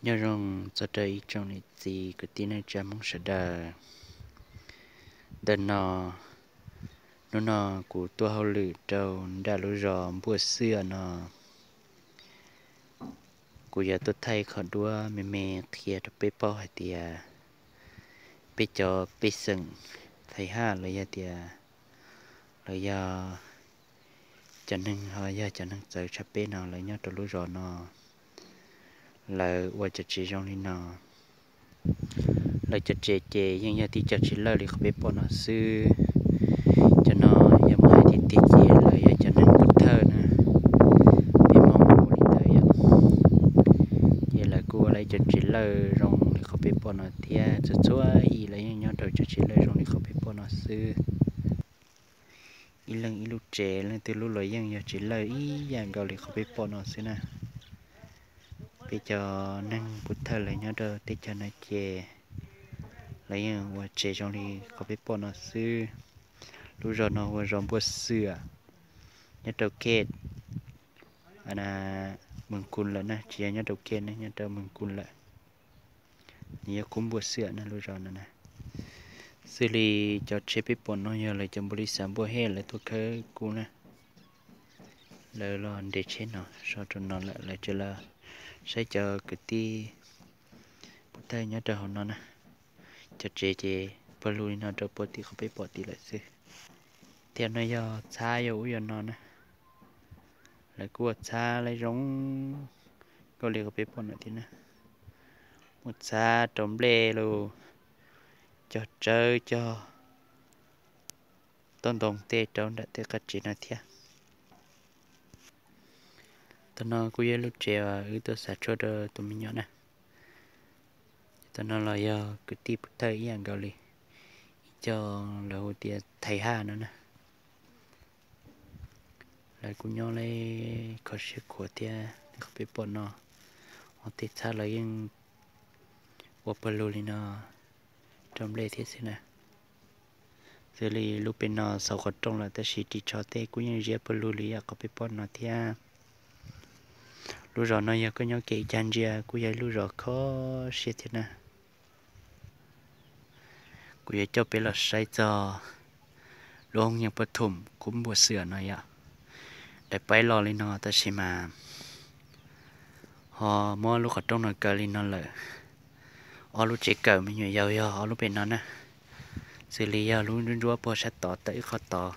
Nyob zoo txog rau ib tsoom niam txiv kwv tij neej tsa Hmoob sawv daws. Ntawm no, hnub no kuv tuaj hauj lwm rau nram lub zos Npuaj Xwm no, kuv yuav tuaj thaij qhov duab me me qhia rau peb paub hais tias peb cov pej xeem Thaib Haj los yog tias lawv yog cov neeg ho yog cov neeg txawv tshaj peb no lawv nyob rau lub zos no, lawv ua cov tsev zoo li no. Lawv cov tsev ces yeej yog tib cov tsev lawj li qhov peb pom no xwb. Cov no yog muab hais tiag tiag ces lawv yog cov neeg pov thawj na, peb Hmoob hu li ntawd yom. Ces lawv kuj ua lawv cov tsev lawj zoo li qhov peb pom no thiab, txhua txhua yim lawv yeej nyob rau cov tsev lawj zoo li qhov peb pom no xwb. Ib leeg ib lub tsev, leej twg lub los yeej yog tsev lawj ib yam nkaus li qhov peb pom no xwb na. Peb cov neeg pov thawj lawv nyob rau teb chaws no ces lawv yeej ua tsev zoo li qhov peb pom no xwb. Lub zos no hu ua zos Npuaj Xwm, nyob rau khej Mees Kus lawm na, tsis yog nyob rau khej ne, nyob rau Mees Kus lawm. Nws yog khub Npuaj Xwm na lub zos no na. Xws li cov tsheb peb pom no yog lawv cov npaum li xav npuaj hej lawv tuaj khawb kub na. Lawv los nres tsheb no so rau no lawm, lawv tseem los saib cov kwv tij pov thawj nyob rau hauv no na. Cov tsev ces pawg lug li no rau puag tim qhov peb pom tim lawm xwb. Thiab no yog txhab yog ub yog no na. Lawv kuj ua txhab lawv zoo nkauj li qhov peb pom no thiab na. Muaj txhab rau nplej los, cog tsawb cog toj ntoo tej rau nram tej qab tsev no thiab. Tam no kuj yog lub tsev uas wb tuaj xav tshuaj rau tus me nyuam na. Tam no los yog kwv tij pov thawj ib yam nkaus li, ib co lawv hu tias Thaib Haj no na. Lawv kuj nyob li kho siab khuav thiab li qhov peb pom no. Ho tej txhab los yeej ua pawg lug li no rau nplej thiab xwb na. Xws li lub pem no xaus qhov rooj lawm tab sis ris tsho tej kuj yeej ziab pawg lug li yam qhov peb pom no thiab. Lub zos no yog koj nyob kev cag ntsia kuj yog ib lub zos kho siab thiab na. Kuv yuav coj peb los saib txog lub hoob yeej paj thum khub Npuaj Xwm no yom. Daim paib los li no tab sis mas ho muab lub qhov rooj no kaw li no lawm. Ob lub tsev kawm me nyuam yaus yog ob lub pem no na. Xws li yog lub ntsuab ntsuab puag sab tod tawm ib qho tod,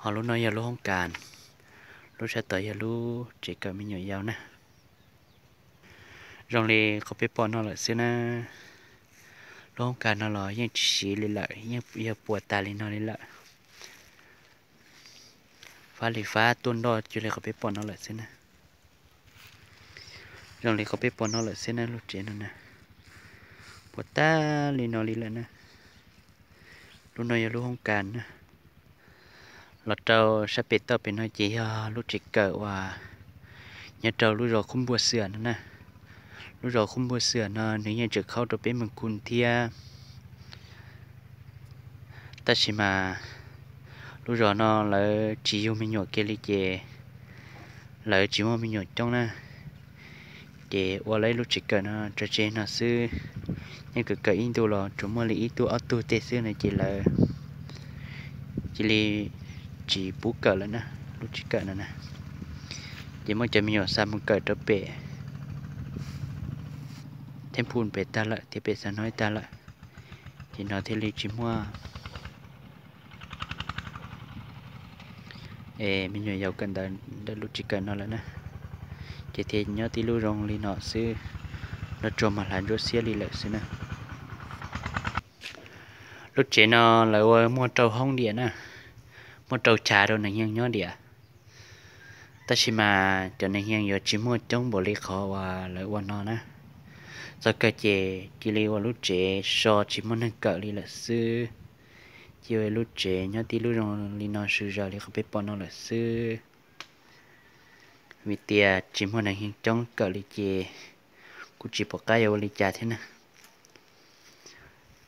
ho lub no yog lub hoob kas, lub sab tod yog lub tsev kawm me nyuam yaus na. Zoo li qhov peb pom no lawm xwb na. Lub hoob kas no los yeej tsis siv li lawm, yeej yog puas tas li no li lawm. Fab li fab tuaj nroj cia li qhov peb pom no lawm xwb na. Zoo li qhov peb pom no lawm xwb na, lub tsev no na. Puas tas li no li lawm na. Lub no yog lub hoob kas na. Los rau sab pem toj pem no ces yog lub tsev kawm uas nyob rau lub zos khub Npuaj Xwm no na. Lub zos khub Npuaj Xwm no nws yeej tseem khaub rau peb Mees Kus thiab. Tab sis mas lub zos no lawv tsis yug me nyuam kiag li ces lawv tsis muaj me nyuam coob na. Ces ua lawv ib lub tsev kawm no tso tseg no xwb. Yeej kawm kawm ib ntu los tsuas muaj li ib tug ob tug tej xwb no ces lawv cia li tsis pub kawm lawm na, lub tsev kawm no na. Ces muaj cov me nyuam xa mus kawm rau pem Thej Phum pem tag lawm thiab pem Xav Noib tag lawm. Ces no thiaj li tsis muaj me nyuam yaus kawm ntawv ntawm lub tsev kawm no lawm na. Ces thiaj nyob tib lub zoo li no xwb, nroj tsuag mas hlav ntsuab xiab li lawm xwb na. Lub tsev no lawv ua muaj rau hoob diam na, muaj rau chav rau neeg yeej nyob diam. Tab sis mas cov neeg yeej yuav tsis muaj coob npaum li qhov uas lawv ua no na. Txog kawg ces cia li ua lub tsev so tsis muaj neeg kawm li lawm xwb. Cia ua lub tsev nyob tib lub zoo li no sawv zaws li qhov peb pom no lawm xwb. Vim tias tsis muaj neeg yeej coob kawm li ces kuj tsis pom qab yuav ua li cas thiab na.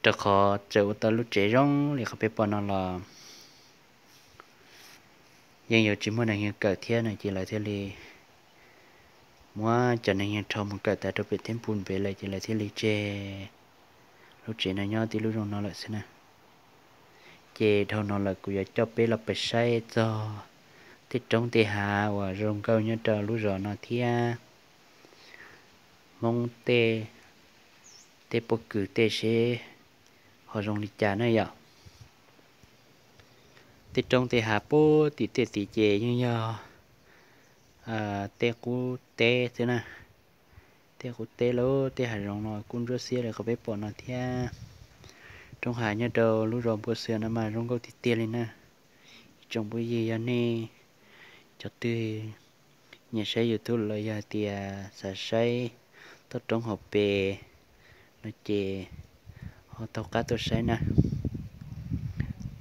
Rau qhov txawm ua tau lub tsev zoo li qhov peb pom no los yeej yuav tsis muaj neeg yeej kawm thiab no ces lawv thiaj li muab cov neeg yeej rho mus kawm tas rau pem theb npus pem lawm ces lawv thiaj li tseg lub tsev no nyob tib lub zos no lawm xwb na. Ces dhau no lawm kuv yuav coj peb los pais saib txog tej roob tej hav uas zoo nkauj nyob rau lub zos no thiab Hmoob tej, tej pob kws tej seb ho zoo li cas na yom. Tej roob tej hav puag tim tej tid ces yeej yog tej qub teb xwb na. Tej qub teb lub tej hav zoov no kuj ntsuab xiab li qhov peb pom no thiab. Roob hav nyob rau lub zos Npua Xwm no mas zoo nkauj tiag tiag li na. Ib tsoom phooj ywg yog nej cov twg nyiam saib YouTube los yog hais tias xav saib toj roob hauv pes no ces ho taug qab tuaj saib na.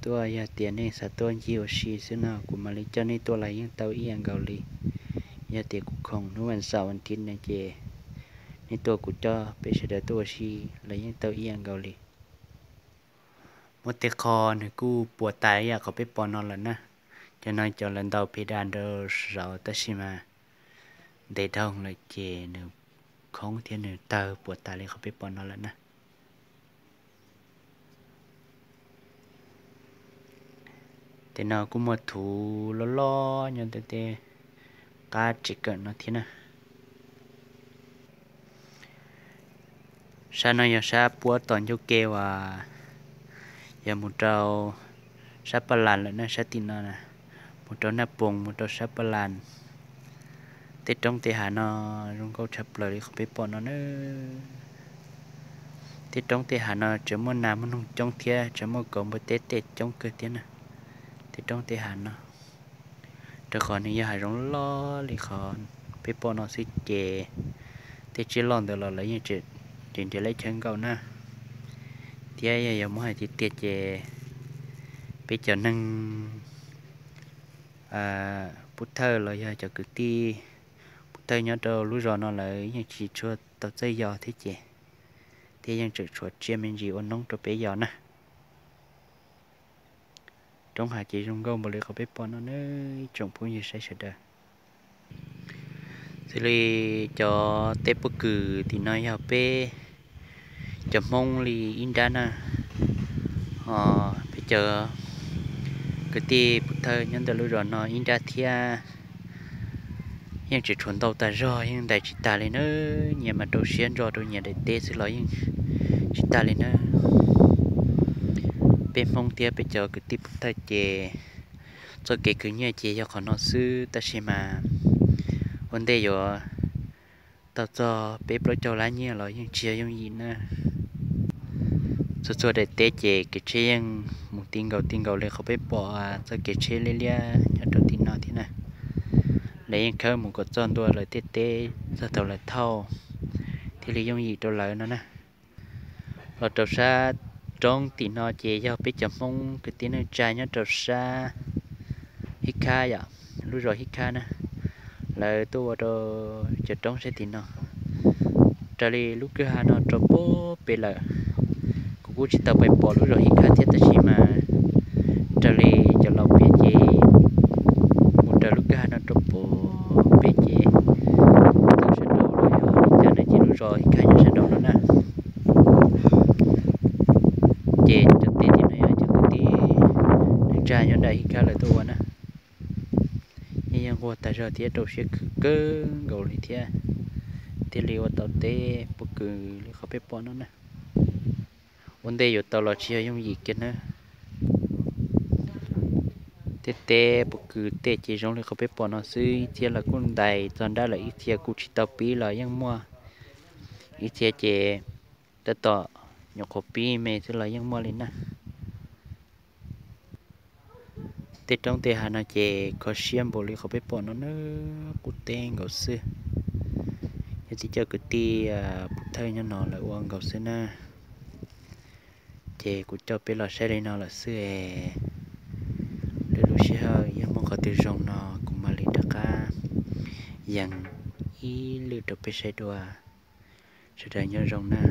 Tuaj yog tias nej xav tuaj ncig ua si xwb no kuv mam li coj nej tuaj los yeej tau ib yam nkaus li. Yog tias kuv khoom hnub vas xaum vas thiv no ces nej tuaj kuv coj peb sawv daws tuaj ua si los yeej tau ib yam nkaus li. Muaj tej qho nws kuj puas tas ib yam qhov peb pom no lawm na. Cov no cov lawv ntaus pes das nrau saud tab sis mas ntev dhau lawm ces nws khoob thiab nws tawg puas tas li qhov peb pom no lawm na. Tej no kuj muaj thuv loj loj nyob tej qab tsev kawm no thiab na. Sab no yog sab puab tom ncauj ke uas yog mus rau sab Paj Las lawm na, sab tim no na, mus rau Naj Poos mus rau sab Paj Las. Tej roob tej hav no zoo nkauj tshaj plaws li qhov peb pom no na. Tej roob tej hav no tseem muaj nas muaj noog coob thiab tseem muaj kauv npua teb tej coob kawg thiab na. Tej roob tej hav no, rau qhov nws yog hav zoov loj li qhov peb pom no xwb ces tej tsiaj loj ntawd los lawv yeej tseem nrhiav leb chaw nkaum na. Thiab yog yog muab hais tiag tiag ces peb cov neeg pub thawj los yog cov kwv tij pub thawj nyob rau lub zos no lawv yeej tsis tshua tau txawj yos thiab ces, thiab yeej tseem tshuav tsiaj me ntsis ua noob rau peb yos na. Roob hav ces zoo nkauj npaum li qhov peb pom no na, ib tsoom phooj ywg saib sawv daws. Xws li cov tej pob kws tim no yog peb cov Hmoob li ib nrab na, peb cov kwv tij pub thawj nyob ntawm lub zos no ib nrab thiab. Yeej tseem tshuav ntau tas zog yeej ntais tsis tas li na, nyias mas rau siab ntso rau nyias daim teb xwb los yeej tsis tas li na. Peb Hmoob thiab peb cov kwv tij pub thawj ces txoj kev khwv nyiaj ces yog qhov no xwb tab sis mas ua ntej yuav tau txog peb plaub caug lab nyiaj los yeej tsis yog yooj yim na. Txhua txhua daim teb ces kev tsheb yeej mus ti nkaus ti nkaus li qhov peb pom txoj kev tsheb liab liab nyob rau tim no thiab na. Lawv yeej khawb mus kom txog ntua lawv tej teb txog thaum lawv thauj thiaj li yooj yim rau lawv no na. Los rau sab roob tim no ces yog peb cov Hmoob kwv tij neej tsa nyob rau sab Hib Khab yom, lub zos Hib Khab na. Lawv tuaj ua rau cov roob sab tim no. Raws li lub kwj ha no rau puag pem lawm, kuv kuj tsis tau pais pom lub zos Hib Khab thiab tab sis mas raws li cov laus piav ces mus raws lub kwj ha no rau puag pem ces tau sab nraud no yog li cas no ces lub zos Hib Khab nyob sab nraud no na. Ces cov teb tim no yog cov kwv tij neej tsa nyob nram Hib Khab lawv tuaj ua na. Yeej yeej nquag tas zog thiab rau siab khwv kawg nkaus li thiab, thiaj li ua tau teb pob kws li qhov peb pom no na. Ua ntej yuav tau los tsis yog yooj yim kiag na. Tej teb pob kws tej ces zoo li qhov peb pom no xwb, ib txhia los kuj ntais txog nrab lawm, ib txhia kuj tsis tau pib los yeej muaj, ib txhia ces tab tom nyuam qhuav pib me xwb los yeej muaj li na. Tej roob tej hav no ces kho siab npaum li qhov peb pom no na, qub teb nkaus xwb. Yog tib co kwv tij pub thawj nyob no lawv ua nkaus xwb na. Ces kuv coj peb los saib li no lawm xwb es, lwm lub sij hawm yog muaj qhov twg zoo no kuv mam li rov qab yees ib lwm rau peb saib dua. Sawv daws nyob zoo na.